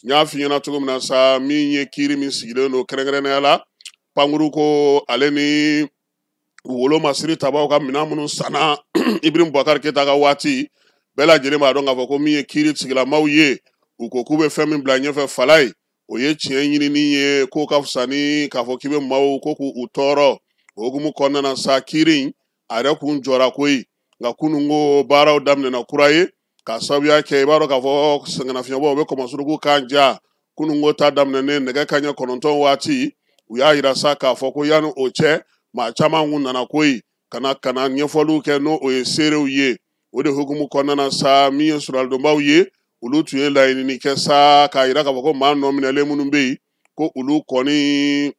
N y'a f'i ɲɛna cogo min na sa, min ye kiiri min sigilen don kɛrɛnkɛrɛnnenya la pankuru ko ale ni wolo masiri tabaw ka minɛn minnu sanna Ibrahim Boubacar Keita ka waati, bɛɛ lajɛlen b'a dɔn k'a fɔ ko min ye kiiri tigilamaw ye, u ko k'u bɛ fɛn min bila ɲɛfɛ fala ye, o ye tiɲɛ ɲinini ye, k'o ka fisa ni k'a fɔ k'i bɛ maaw ko k'u tɔɔrɔ. O hukumu kɔnɔna na sa, kiiri in a yɛrɛ kun jɔra koyi, nka kununko baaraw daminɛna kura ye k'a sababuya kɛ i b'a dɔn k'a fɔ sɛgɛnnafiɲɛbɔ bɛ kɔmɔsuruku kan ja. Kununko ta daminɛnen nɛgɛ kanɲɛ 9 waati, u y'a yira sa k'a fɔ ko yanni o cɛ maa caman kun nana koyi ka na ɲɛfɔliw kɛ, n'o o ye seerew ye. O de hukumu kɔnɔna na sa, min ye sɔrɔdonbaw ye, olu tun ye laɲinini kɛ sa k'a yira k'a fɔ ko maa nɔ minɛlen minnu bɛ yen, ko olu kɔni,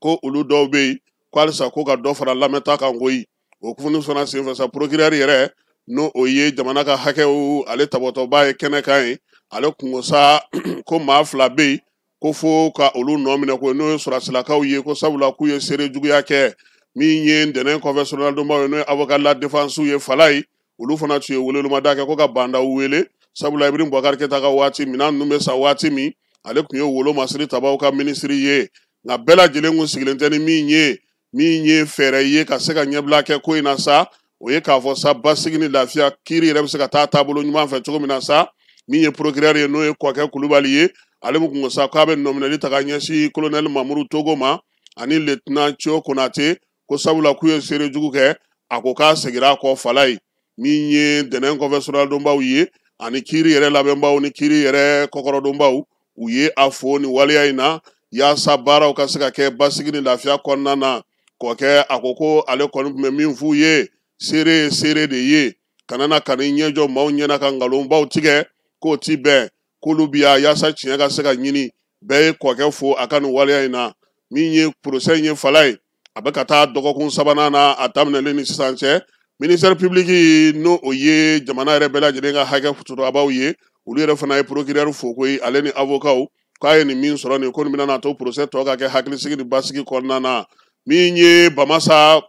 ko olu dɔw bɛ yen, ko halisa ko ka dɔ fara lamɛnta kan koyi. O kunnafoni fana senfɛ sa, procureur yɛrɛ, n'o o ye jamana ka hakɛw ale tabatɔba ye kɛnɛ kan ye, ale kungo sa ko maa 2 bɛ yen, ko fo ka olu nɔ minɛ ko n'o ye sɔrɔsilakaw ye, ko sabula k'u ye seere juguya kɛ. Min ye ntɛnɛn kɔfɛ sɔrɔladonbaw ye, n'o ye avocat de la défense ye fala ye, olu fana tun ye weleweleda kɛ ko ka Bandaw wele, sabula Ibrahim Boubacar Keita ka waati minɛn ninnu bɛ sa waati min, ale tun ye wolo masiri tabaw ka minisiri ye. Nka bɛɛ lajɛlen kun sigilen tɛ ni min ye, min ye fɛɛrɛ ye ka se ka ɲɛbila kɛ ko in na sa, o ye k'a fɔ sa basigi ni lafiya kiiri yɛrɛ bɛ se ka taa taabolo ɲuman fɛ cogo min na sa. Min ye procureur ye, n'o ye Kɔkɛ Kulubali ye, ale mun kun ko sa k'a bɛ nɔminɛli ta ka ɲɛsin colonel Mamuru Togo ma ani lieutenant Thio Konate, ko sabula k'u ye seere jugu kɛ, a ko k'a seginna a kɔ fala ye. Min ye ntɛnɛn kɔfɛ sɔrɔladonbaw ye ani kiiri yɛrɛ labɛnbaw ni kiiri yɛrɛ kɔkɔrɔdonbaw, u ye a fo nin waleya in na yaasa baaraw ka se ka kɛ basigi ni lafiya kɔnɔna na. Kɔkɛ a ko ko ale kɔni tun bɛ min f'u ye, seere ye seere de ye, kana na ka n'i ɲɛ jɔ maaw ɲɛna ka nkalonbaw tigɛ, k'o ti bɛn, k'olu bi yan yaasa tiɲɛ ka se ka ɲini. Bɛɛ ye kɔkɛ fo a ka nin waleya in na. Min ye procès in ye fala ye, a bɛ ka taa dɔgɔkun sabanan na a daminɛlen ni sisan cɛ. Ministère public, n'o o ye jamana yɛrɛ bɛɛ lajɛlen ka hakɛ sɔrɔbaw ye, olu yɛrɛ fana ye procureur fo koyi, ale ni avocat, k'a ye nin min sɔrɔ nin ko nin bɛna na to procès tɔ ka kɛ hakilisigi ni basigi kɔnɔna na. Min ye Bamasa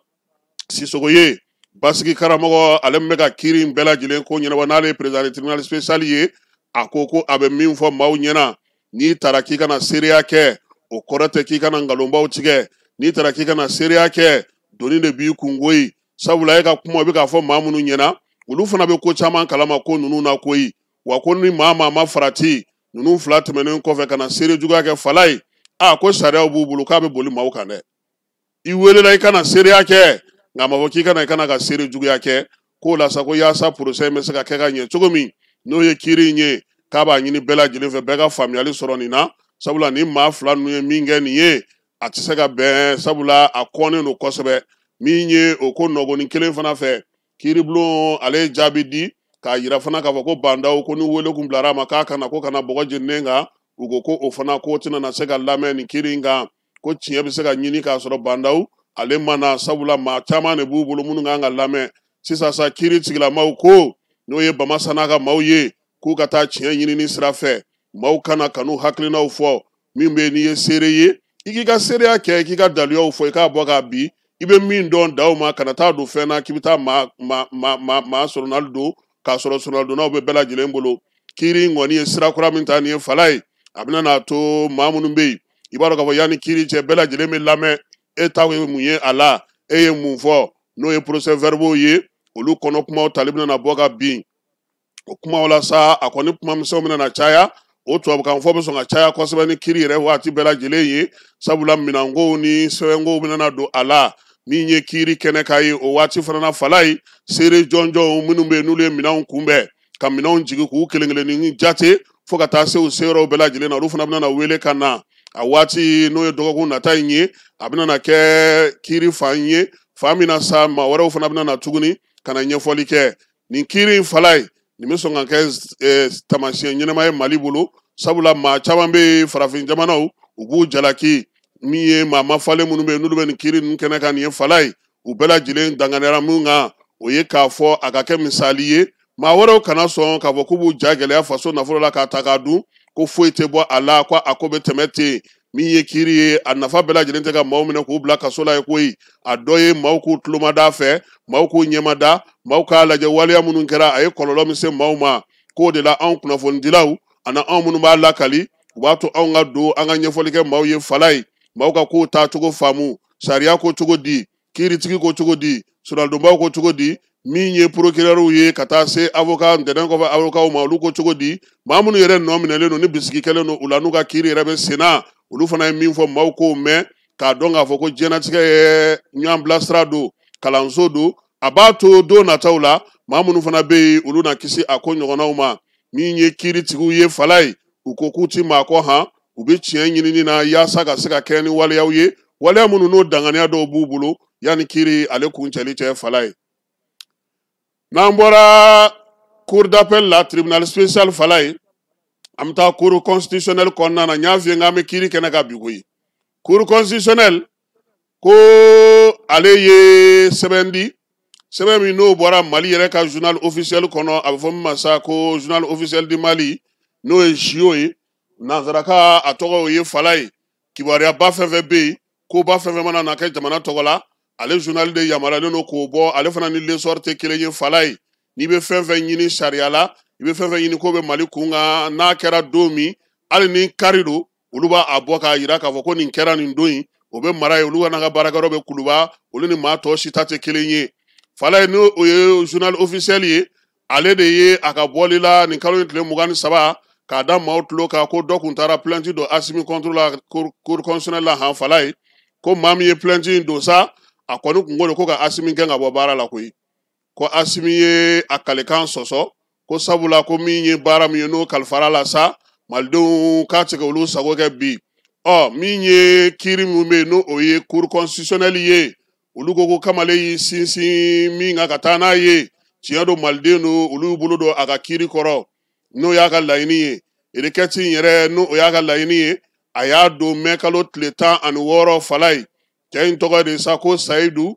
Sisoko ye, basigi karamɔgɔ, ale min bɛ ka kiiri in bɛɛ lajɛlen ko ɲɛnabɔ, n'ale ye président du tribunal spécial ye, a ko ko a bɛ min fɔ maaw ɲɛna, n'i taara k'i kana seereya kɛ, o kɔrɔ tɛ k'i kana nkalonbaw tigɛ. N'i taara k'i kana seereya kɛ, doni de b'i kun koyi, sabula e ka kuma bɛ k'a fɔ maa minnu ɲɛna, olu fana bɛ ko caman kalama ko ninnu na koyi. Wa ko ni maa maa ma farati ninnu fila tɛmɛnen kɔfɛ ka na seere juguya kɛ fala ye, a ko sariyaw b'u bolo k'a bɛ boli maaw kan dɛ. I welela i kana seereya kɛ, nka a ma fɔ k'i kana i kana ka seere juguya kɛ. K'o la sa ko yaasa procès in bɛ se ka kɛ ka ɲɛ cogo min, n'o ye kiiri in ye, k'a b'a ɲini bɛɛ lajɛlen fɛ bɛɛ ka faamuyali sɔrɔ nin na, sabula ni maa fila ninnu ye min kɛ nin ye, a tɛ se ka bɛn, sabula a kɔnnen don kosɛbɛ. Min ye o ko nɔgɔnin kelen fana fɛ, kiiribulon ale ye jaabi di k'a yira fana k'a fɔ ko Bandaw ko ni wele kun bilara a ma k'a kana ko kana bɔgɔ jeninen kan, u ko ko o fana ko tɛna na se ka lamɛn nin kiiri in kan, ko tiɲɛ bɛ se ka ɲini k'a sɔrɔ Bandaw ale ma na, sabula maa caman de b'u bolo minnu kan ka lamɛn. Sisan sa kiiri tigilamaw ko n'o ye Bamasa n'a ka maaw ye, k'u ka taa tiɲɛ ɲinini sira fɛ, maaw kana kanu hakilinaw fɔ. Min bɛ yen n'i ye seere ye, i k'i ka seereya kɛ, i k'i ka daluyaw fɔ, i k'a bɔ k'a bin, i bɛ min dɔn daw ma, kana taa don fɛn na k'i bɛ taa maa sɔrɔnali don, k'a sɔrɔ sɔrɔnalidonnaw bɛ bɛɛ lajɛlen bolo. Kiiri in kɔni ye sira kura min ta nin ye fala ye, a bɛna n'a to maa minnu bɛ yen, i b'a dɔn k'a fɔ yanni kiiri cɛ bɛɛ lajɛlen bɛ lamɛn, e ta ye mun ye a la, e ye mun fɔ, n'o ye procès verbaux ye, olu kɔnɔ kumaw tali bɛna na bɔ ka bin. O kumaw la sa, a kɔni kuma misɛnw bɛna na caya, o tubabukan fɔ bɛ sɔn ka caya kosɛbɛ ni kiiri yɛrɛ waati bɛɛ lajɛlen ye, sabula minɛnkow ni sɛbɛnkow bɛna na don a la. Min ye kiiri kɛnɛ kan ye o waati fana na fala ye, seere jɔnjɔnw minnu bɛ yen n'olu ye minɛnw kunbɛn ka minɛnw jigin k'u kelen kelennin jate fo ka taa se u seyɔrɔw bɛɛ lajɛlen na, olu fana bɛna na wele ka na. A waati n'o ye dɔgɔkun nata in ye, a bɛna na kɛ kiiri fan ye, fan min na sa maa wɛrɛw fana bɛna na tuguni ka na ɲɛfɔli kɛ. Nin kiiri in fala ye, nin bɛ sɔn ka kɛ taamasiyɛn ɲɛnama ye Mali bolo, sabula maa caman bɛ yen farafin jamanaw u b'u jalaki, min ye maa mafalen minnu bɛ yen n'olu bɛ nin kiiri ninnu kɛnɛ kan nin ye fala ye, u bɛɛ lajɛlen danganiyara mun kan, o ye k'a fɔ a ka kɛ misali ye, maa wɛrɛw kana sɔn k'a fɔ k'u b'u ja gɛlɛya faso nafolo la k'a ta k'a dun, ko foyi tɛ bɔ a la, ko a ko bɛ tɛmɛ ten. Min ye kiiri ye, a nafa bɛɛ lajɛlen tɛ ka maaw minɛ k'u bila kaso la ye koyi, a dɔ ye maaw k'u tulomada fɛ, maaw k'u ɲɛmada, maaw k'a lajɛ waleya minnu kɛra a ye kɔlɔlɔ min se maaw ma. K'o de la anw kunnafonidilaw Ani anw minnu b'a lakali, u b'a to anw ka don an ka ɲɛfɔli kɛ maaw ye fala ye, maaw ka kow taacogo faamu, sariya ko cogo di, kiiritigi ko cogo di, soronadonbaw ko cogo di, min ye procureur ye ka taa se avocat ntɛnɛn kɔfɛ avocat ma, olu ko cogo di, maa minnu yɛrɛ nɔ minɛlen don ni bisigi kɛlen don u la n'u ka kiiri yɛrɛ bɛ sen na, olu fana ye min fɔ maaw k'o mɛn k'a dɔn k'a fɔ ko diɲɛlatigɛ ye ɲɔgɔn bilasira don, kalanso don. A b'a to don nataw la maa minnu fana bɛ yen olu na kisi a ko ɲɔgɔnnaw ma. Min ye kiiritigiw ye fala ye, u ko k'u ti maa kɔ han, u bɛ tiɲɛ ɲinini na yaasa ka se ka kɛ ni waleyaw ye, waleya minnu n'o danganiya dɔw b'u bolo yanni kiiri ale kuncɛli cɛ fala ye. N'an bɔra cour d'appel la, tribunal spécial fala ye, an bɛ taa cour constitutionnelle kɔnɔna na. N y'a f'i ye k'an bɛ kiiri kɛnɛ kan bi koyi. Cour constitutionnelle ko ale ye sɛbɛn di, sɛbɛn min n'o bɔra Mali yɛrɛ ka journal officiel kɔnɔ, a bɛ fɔ min ma sa ko journal officiel du Mali, n'o ye JO ye, nansaraka a tɔgɔ o ye fala ye. Kibaruyaba fɛn fɛn bɛ yen, koba fɛn fɛn mana na kɛ jamana tɔgɔ la, ale journal de yamaruyalen don k'o bɔ. Ale fana ni L'Essor tɛ kelen ye fala ye. N'i bɛ fɛn fɛn ɲini sariya la, i bɛ fɛn fɛn ɲini k'o bɛ Mali kun kan, n'a kɛra don min, hali ni kari don, olu b'a bɔ k'a yira k'a fɔ ko nin kɛra nin don in, o bɛ mara yen. Olu ka n'an ka baarakɛyɔrɔ bɛ Kuluba, olu ni maa tɔ si ta tɛ kelen ye fala ye. N'o o ye journal officiel ye, ale de ye a ka bɔli la nin kalo in tile 23 k'a da maaw tulo kan ko dɔ kun taara plainte don Asimi contre la cour constitutionnelle la han fala ye. Ko maa min ye plainte in don sa, a kɔni kun ko de ko ka Asimi gɛn ka bɔ baara la koyi. Ko Asimi ye a kalikan sɔsɔ, ko sabula ko min ye baara min ye n'o kalifara la sa, malidenw k'a tɛ se olu sago kɛ bi. Ɔ min ye kiiri min bɛ yen n'o o ye cour constitutionnelle ye, olu ko ko kamalen y'i sinsin min kan ka taa n'a ye, tiɲɛ don maliden don, olu y'u bolo don a ka kiiri kɔrɔ, n'o y'a ka laɲini ye. Requête in yɛrɛ n'o o y'a ka laɲini ye, a y'a don mɛ kalo tile 16 fala ye. Cɛ in tɔgɔ de sa ko Sayidu,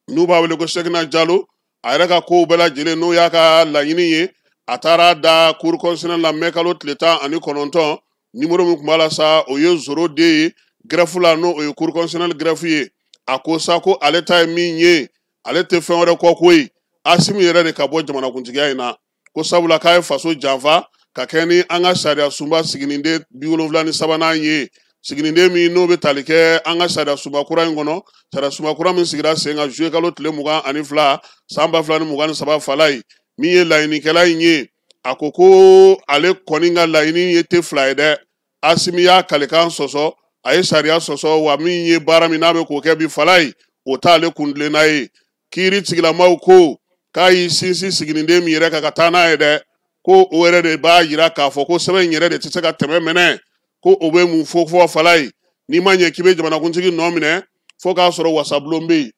n'u b'a wele ko Sekina Jalo. A yɛrɛ ka kow bɛɛ lajɛlen n'o y'a ka laɲini ye, a taara da cour constitutionnelle la mɛ kalo tile 19. Nimoro min tun b'a la sa, o ye 02 ye greffe la, n'o o ye cour constitutionnelle greffe ye. A ko sa ko ale ta ye min ye, ale tɛ fɛn wɛrɛ kɔ koyi, Asimi yɛrɛ de ka bɔ jamanakuntigiya in na, ko sabula k'a ye faso janfa ka kɛ ni an ka sariya sunba siginiden 73nan ye, siginiden min n'o bɛ tali kɛ an ka sariya sunba kura in kɔnɔ, sariya sunba kura min sigira sen kan juillet kalo tile 22 san 2023 fala ye. Min ye laɲinikɛla in ye, a ko ko ale kɔni ka laɲini ye tɛ fila ye dɛ, Asimi y'a kalikan sɔsɔ, a ye sariya sɔsɔ, wa min ye baara min n'a bɛ k'o kɛ bi fala ye, o t'ale kuntilenna ye. Kiiri tigilamaw ko k'a y'i sinsin siginiden min yɛrɛ kan ka taa n'a ye dɛ, ko o yɛrɛ de b'a yira k'a fɔ ko sɛbɛn in yɛrɛ de tɛ se ka tɛmɛ minɛ, ko o bɛ mun fɔ fɔ fala ye, n'i ma ɲɛ k'i bɛ jamanakuntigi nɔ minɛ fo k'a sɔrɔ wasabulon bɛ yen.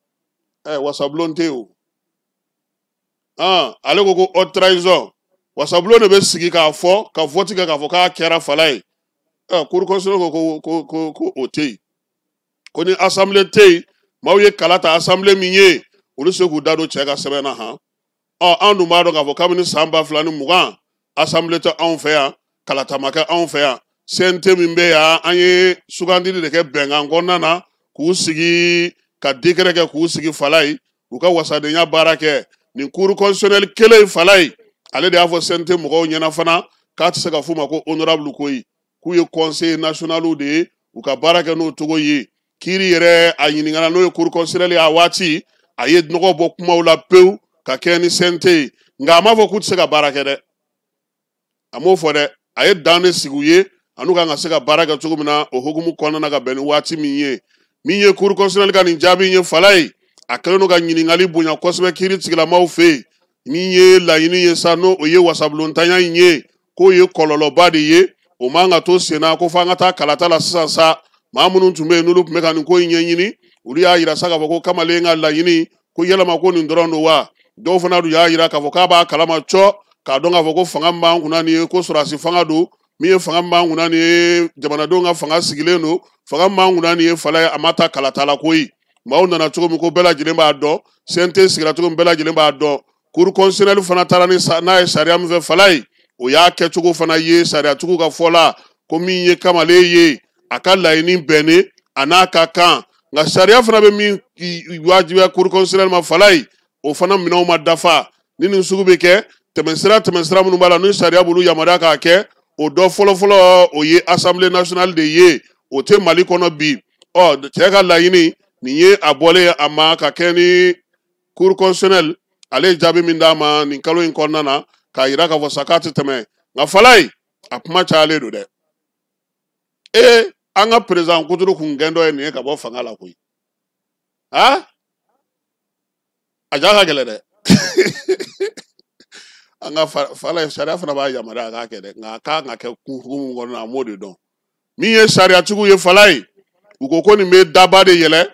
Ɛ wasabulon tɛ yen o. Ale ko ko haute trahison, wasabulon de bɛ sigi k'a fɔ ka vote kɛ k'a fɔ k'a kɛra fala ye. Cour constitutionnelle ko ko ko ko o tɛ yen, ko ni assemblée tɛ yen, maaw ye kala ta assemblée min ye, olu se k'u da don cɛ ka sɛbɛn na han. Ɔ an dun b'a dɔn k'a fɔ kabini san 2020 assemblée tɛ anw fɛ yan, kalata ma kɛ anw fɛ yan, CNT min bɛ yan, an ye sugandili de kɛ bɛnkan kɔnɔna na k'u sigi ka décret kɛ k'u sigi fala ye, u ka wasadenya baara kɛ. Nin cour constitutionnelle kelen fala ye, ale de y'a fɔ CNT mɔgɔw ɲɛna fana k'a tɛ se ka f'u ma ko honorable koyi, k'u ye conseil national de ye, u ka baara kɛ n'o cogo ye. Kiiri yɛrɛ a ɲininkara n'o ye cour constitutionnelle ye, a waati a ye nɔgɔ bɔ kumaw la pewu ka kɛ ni CNT ye, nka a m'a fɔ k'u tɛ se ka baara kɛ dɛ, a m'o fɔ dɛ, a ye dan de sigi u ye an'u kan ka se ka baara kɛ cogo min na o hukumu kɔnɔna na ka bɛn ni waati min ye. Min ye cour constitutionnelle ka nin jaabi in ye fala ye, a kɛlen don ka ɲininkali bonya kosɛbɛ kiiri tigilamaw fɛ yen. Min ye laɲini ye sa, n'o o ye wasabulontanya in ye, k'o ye kɔlɔlɔba de ye, o man ka to sen na, ko f'an ka taa kalata la sisan sa. Maa minnu tun bɛ yen n'olu tun bɛ ka nin ko in ɲɛɲini, olu y'a yira sa k'a fɔ ko kamalen ka laɲini ko yalama ko nin dɔrɔn don wa. Dɔw fana dun y'a yira k'a fɔ k'a b'a kalama cɔ, k'a dɔn k'a fɔ ko fanga min b'an kunna nin ye, ko sɔrɔdasi fanga don, min ye fanga min b'an kunna nin ye, jamanadenw ka fanga sigilen don, fanga min b'an kunna nin ye fala ye, a ma taa kalata la koyi. Maaw nana cogo min ko bɛɛ lajɛlen b'a dɔn, CNT sigira cogo min bɛɛ lajɛlen b'a dɔn, cour constitutionnelle fana taara ni n'a ye sariya min fɛ fala ye, o y'a kɛcogo fana ye sariyatigiw ka fɔ la, ko min ye kamalen ye a ka laɲini bɛnnen a n'a ka kan, nka sariya fana bɛ min wajibiya cour constitutionnelle ma fala ye, o fana minɛnw ma dafa. Ni nin sugu bɛ kɛ, tɛmɛsira minnu b'a la ni sariya b'olu yamaruya k'a kɛ, O dɔ fɔlɔfɔlɔ o ye Assemblée nationale de ye, o tɛ Mali kɔnɔ bi. Ɔ cɛ ka laɲini nin ye a bɔlen a ma ka kɛ ni Cour constitutionnelle ale ye jaabi min d'a ma nin kalo in kɔnɔna na, k'a yira k'a fɔ sa k'a tɛ tɛmɛ. Nka Falaye, a kuma cayalen don dɛ. Ee, an ka président kuturu kun gɛn dɔ ye nin ye ka bɔ fanga la koyi. Ha, a ja ka gɛlɛn dɛ. An ka Falaye, sariya fana b'a yamaruya a k'a kɛ dɛ, nka a kan ka kɛ hukumu kɔnɔna na, an b'o de dɔn. Min ye sariyatigiw ye, Falaye, u ko ko nin bɛ daba de yɛlɛ,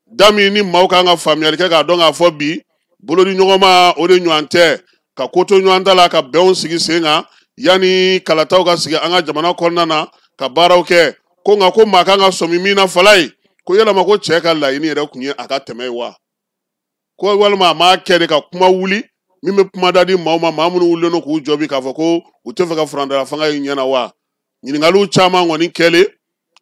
da min ni maaw kan ka faamuyali kɛ k'a dɔn k'a fɔ bi bolodi ɲɔgɔnma o de ɲɔgɔn tɛ ka ko to ɲɔgɔn ta la, ka bɛnw sigi sen kan yanni kalataw ka sigi an ka jamana kɔnɔna na, ka baaraw kɛ. Ko nka ko maa kan ka sɔmi min na, Falaye, ko yalama ko cɛ ka laɲini yɛrɛ kun ye a ka tɛmɛ ye wa? Ko walima a m'a kɛ de ka kuma wuli min bɛ kuma da di maaw ma, maa minnu wulilen don k'u jɔ bi k'a fɔ ko u tɛ fɛ ka furancɛla fanga ye ɲɛna wa? Ɲininkaliw caman kɔni kɛlen.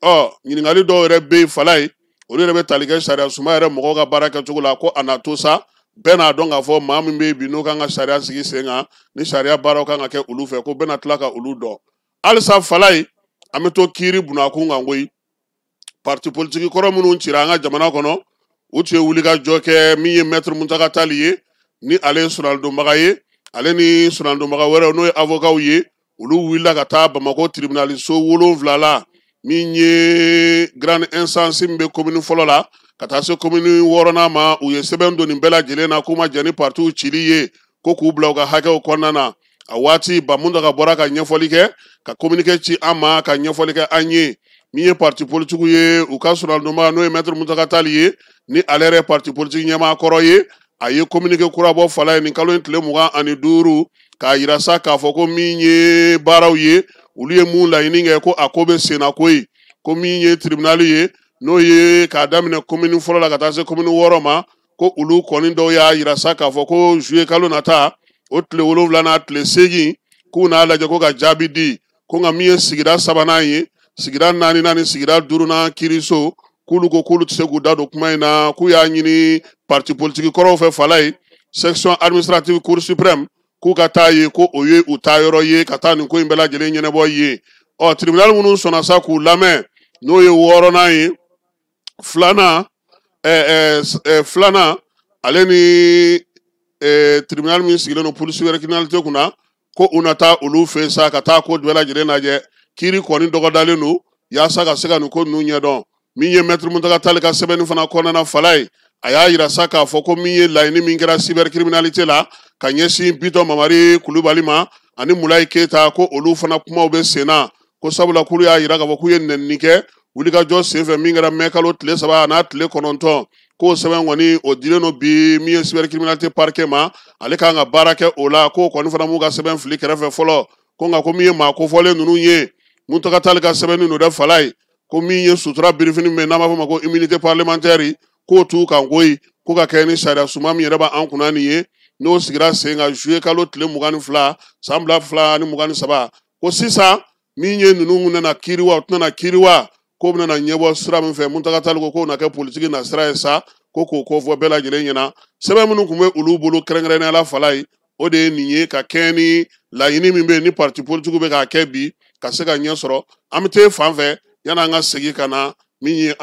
Ɔ ɲininkali dɔw yɛrɛ bɛ yen, Falaye, olu yɛrɛ bɛ tali kɛ sariya sunba yɛrɛ mɔgɔw ka baara kɛcogo la. Ko a na to sa, bɛɛ n'a dɔn k'a fɔ maa min bɛ yen bi n'o kan ka sariya sigi sen kan, ni sariya baaraw kan ka kɛ olu fɛ, ko bɛɛ na tila ka olu dɔn. Halisa, Falaye, an bɛ to kiiri bunakun kan koyi. Parti politiki kɔrɔ minnu cira an ka jamana kɔnɔ, u tun ye wulikajɔ kɛ. Min ye maître Muntaka Tali ye, ni ale ye surandonbaga ye, ale ni surandonbaga wɛrɛw n'o ye avocats ye, olu wulila ka taa Bamakɔ tribunal so 7 la, min ye grande instance min bɛ commune fɔlɔ la ka taa se commune 6nan ma. U ye sɛbɛn don nin bɛɛ lajɛlen na k'u ma jɛn ni partiw cili ye, ko k'u bila u ka hakɛw kɔnɔna na. A waati ba Muntaka bɔra ka ɲɛfɔli kɛ, ka communiqué ci an ma, ka ɲɛfɔli kɛ an ye. Min ye parti politique ye, u ka surandonbaga n'o ye maître Muntaka Tali ye, ni ale yɛrɛ parti politique ɲɛmaa kɔrɔ ye, a ye communiqué kura bɔ, Falaye, nin kalo in tile 25, k'a yira sa k'a fɔ ko min ye baaraw ye, olu ye mun laɲini kɛ, ko a ko bɛ senna koyi. Ko min ye tribunal ye, n'o ye k'a daminɛ commune fɔlɔ la ka taa se commune 6 ma, ko olu kɔni dɔw y'a yira sa k'a fɔ ko juillet kalo nata o tile 7 n'a tile 8, k'u n'a lajɛ ko ka jaabi di. Ko nka min ye sigida sabanan ye, sigida naaninan ni sigida duurunan kiiriso, k'olu ko k'olu tɛ se k'u da don kuma in na, k'u y'a ɲini parti politique kɔrɔw fɛ, Falaye, section administrative cour suprême, k'u ka taa ye, ko o ye u taa yɔrɔ ye ka taa nin ko in bɛɛ lajɛlen ɲɛnabɔ ye. Ɔ tribunal minnu sɔnna sa k'u lamɛn, n'o ye 6nan ye, filanan, filanan, ale ni tribunal min sigilen don police cybercriminalité kunna, ko u na taa olu fɛ sa ka taa ko bɛɛ lajɛlen lajɛ. Kiiri kɔni dɔgɔdalen don yaasa ka se ka nin ko ninnu ɲɛdɔn. Min ye maître Muntaka Tali ka sɛbɛnni fana kɔnɔna, Falaye, a y'a yira sa k'a fɔ ko min ye laɲini min kɛra cybercriminalité la ka ɲɛsin Bitɔn Mamari Kulubali ma ani Mulayi Keyita, ko olu fana kumaw bɛ sen na, ko sabula k'olu y'a yira k'a fɔ k'u ye nɛnini kɛ wulikajɔ senfɛ min kɛra mɛ kalo tile 3 n'a tile 9, k'o sɛbɛn kɔni o dilen don bi min ye cybercriminalité parquet ma, ale kan ka baara kɛ o la, k'o kɔni fana m'u ka sɛbɛn fili kɛrɛfɛ fɔlɔ. Ko nka ko min ye maa kofɔlen ninnu ye, Muntaka Tali ka sɛbɛnni don dɛ, Falaye, ko min ye sutura birifini min n'an b'a fɔ ma ko immunité parlementaire, k'o t'u kan koyi, ko ka kɛ ni sariya sunba min yɛrɛ b'an kunna nin ye, n'o sigira sen kan juillet kalo tile 22 san 2023, ko sisan min ye ninnu nana kiiri wa, u tɛna kiiri wa, k'o bɛna ɲɛbɔ sira min fɛ, Muntaka Tali ko k'o na kɛ politiki na sira ye sa, ko k'o ko fɔ bɛɛ lajɛlen ɲɛna. Sɛbɛn minnu tun bɛ olu bolo kɛrɛnkɛrɛnnenya la, Falaye, o de ye nin ye, ka kɛɲɛ ni laɲini min bɛ yen ni parti politique bɛ k'a kɛ bi ka se ka ɲɛ sɔrɔ. An bɛ t'e fan fɛ yan'an ka segin ka na min ye.